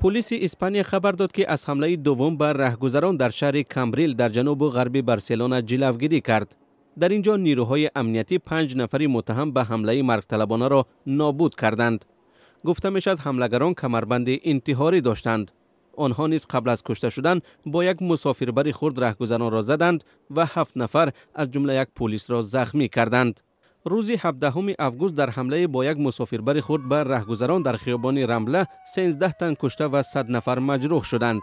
Полиси Испания хабар дод, ки аз ҳамлаи дуввум ба раҳгузарон дар шаҳри Камбрил дар ҷанубу ғарби Барселона ҷилавгирӣ кард. Дар ин ҷо нирӯҳои амниятӣ панҷ нафари муттаҳам ба ҳамлаи маргталабонаро нобуд карданд. Гуфта мешавад, ҳамлагарон камарбанди интиҳорӣ доштанд. Онҳо низ қабл аз кушта шудан бо як мусофирбари хурд раҳгузаронро заданд ва ҳафт нафар, аз ҷумла як полисро, захмӣ карданд. Рӯзи 17 август дар ҳамлае бо як мусофирбари хурд ба раҳгузарон дар хиёбони Рамбла 13 тан кушта ва 100 нафар маҷрӯҳ шуданд.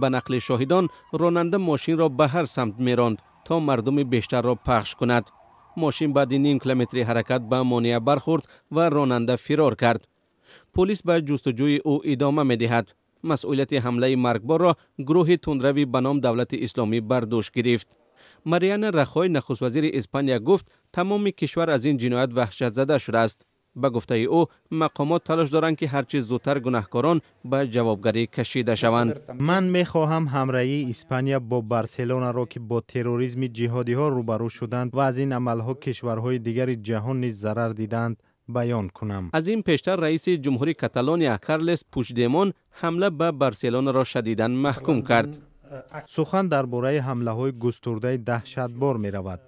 Ба нақли шоҳидон, ронанда мошинро ба ҳар самт меронд, то мардуми бештарро пахш кунад. Мошин баъди ним километри ҳаракат ба монеа бархӯрд ва ронанда фирор кард. Полис ба ҷустуҷӯи ӯ идома медиҳад. Масъулияти ҳамлаи маргборро гурӯҳи тундравӣ ба ном Давлати Исломӣ бар дӯш гирифт. Мариана Рахой, нахуствазири Испания, гуфт, тамоми кишвар аз ин ҷиноят ваҳшатзада шудааст. Ба гуфтаи ӯ, мақомот талош доранд, ки ҳарчи зудтар гунаҳкорон ба ҷавобгарӣ кашида шаванд. Ман мехоҳам ҳамраҳии Испания бо Барселонаро, ки бо терроризми ҷиҳодиҳо рӯбарӯ шуданд ва аз ин амалҳо кишварҳои дигари ҷаҳон низ зарар диданд, баён кунам. Аз ин пештар раиси ҷумҳури Каталония Карлес Пучдемон ҳамла ба Барселонаро шадидан маҳкум кард. Сухан дар бораи ҳамлаҳои густурдаи даҳшатбор меравад.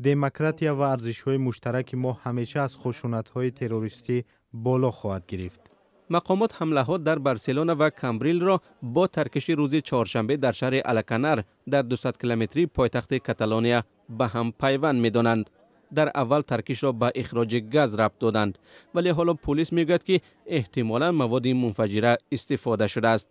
Демократия ва арзишҳои муштараки мо ҳамеша аз хушунатҳои террористӣ боло хоҳад гирифт. Мақомот ҳамлаҳо дар Барселона ва Камбрилро бо таркиши рӯзи чоршанбе дар шаҳри Алаканар дар 200 километрии пойтахти Каталония ба ҳам пайванд медонанд. Дар аввал таркишро ба ихроҷи газ рабт доданд, вале ҳоло полис мегӯяд, ки эҳтимолан маводи мунфаҷира истифода шудааст.